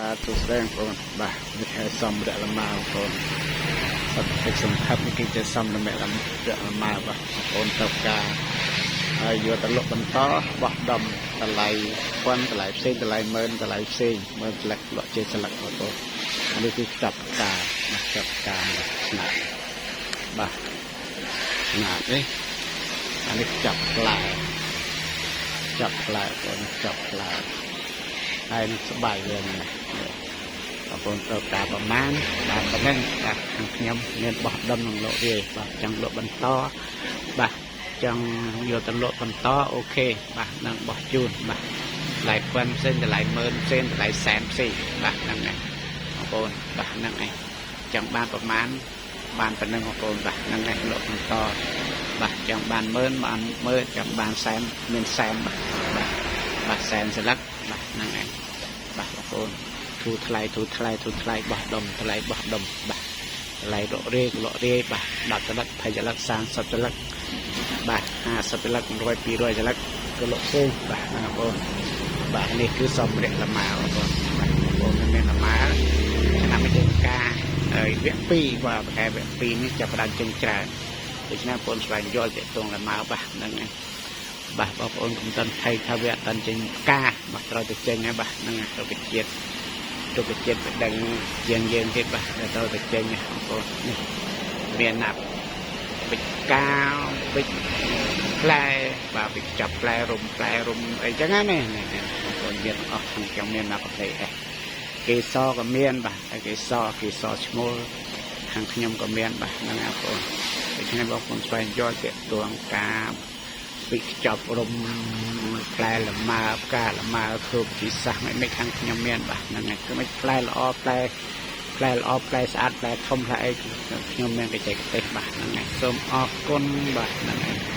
បាទសួស្តីបងប្អូនបាទនេះហើយសម្ភារៈលម៉ាបងប្អូនសត្វពេជ្រសង្ខេបនេះគឺជាសម្ភារៈលម៉ាបាទបងប្អូនត្រូវការហើយយកទៅលក់បន្តបោះដុំតម្លៃពាន់តម្លៃផ្សេងតម្លៃម៉ឺនតម្លៃផ្សេងម៉ឺនស្លឹកលក់ជាស្លឹកបងប្អូនអានេះគឺចាប់ផ្កាបាទចាប់ផ្កាបាទស្នាប់បាទស្នាប់នេះអានេះចាប់ផ្លែចាប់ផ្លែបងប្អូនចាប់ផ្លែហើយនឹងស្បៃវានេះណា បងប្អូនត្រូវការប្រមាណបាទប៉ុណ្ណឹងបាទខាងខ្ញុំមានបោះដុំនឹងលក់រាយបាទចង់លក់បន្តបាទចង់យកទៅលក់បន្ត OK បាទនឹងបោះជូនបាទតម្លៃពាន់ផ្សេងតម្លៃម៉ឺនផ្សេងតម្លៃសែនផ្សេងបាទហ្នឹងហើយបងប្អូនបាទហ្នឹងឯងចង់បានប្រមាណបានប៉ុណ្ណឹងបងប្អូនបាទហ្នឹងឯងលក់បន្តបាទចង់បានម៉ឺនបានម៉ឺនចង់បានសែនមានសែនបាទបាទបាទសែនស្លឹកបាទហ្នឹងឯងបាទបងប្អូន ធូរថ្លៃធូរថ្លៃធូរថ្លៃបោះដុំថ្លៃបោះដុំបាទថ្លៃលក់រាយលក់រាយបាទ10សន្លឹក20សន្លឹក30សន្លឹកបាទ50សន្លឹក100 200សន្លឹកក៏លក់ផ្សេងបាទបងប្អូនបាទនេះគឺសម្ភារៈលម៉ាបងប្អូនបាទបងប្អូនមានលម៉ាឆ្នាំនេះយើងការហើយវគ្គ2បាទខែវគ្គ2នេះចាប់ផ្ដើមចេញច្រើនដូច្នេះបងប្អូនស្វែងយល់ទាក់ទងលម៉ាបាទហ្នឹងហើយបាទបងប្អូនកុំតាន់ថៃថាវាអត់តាន់ចេញផ្កាបាទត្រូវតែចេញហើយបាទហ្នឹងហើយរុក្ខជាតិ រុក្ខជាតិបដឹងជាងយើងទៀតបាទដែលត្រូវតែចេញបងប្អូននេះមានណាប់បិចកាវបិចផ្លែបាទបិចចាប់ផ្លែរុំផ្លែរុំអីចឹងណានេះបងប្អូនមានអស់ក្នុងខ្ញុំមានមកកាហ្វេអេគេសក៏មានបាទហើយគេសគេសឈ្មោលខាងខ្ញុំក៏មានបាទហ្នឹងបងប្អូនដូច្នេះបងប្អូនស្វែងយល់ទាក់ទងការ ពីខ្ចប់រុំផ្លែលម៉ើផ្កាលម៉ើធ្វើវិធីសាស្ត្រមិនខាងខ្ញុំមានបាទហ្នឹងហើយគឺមិនផ្លែល្អផ្លែផ្លែល្អផ្លែស្អាតផ្លែធំផ្លែអីខ្ញុំមានបច្ចេកទេសបាទហ្នឹងហើយសូមអរគុណបាទហ្នឹងហើយ។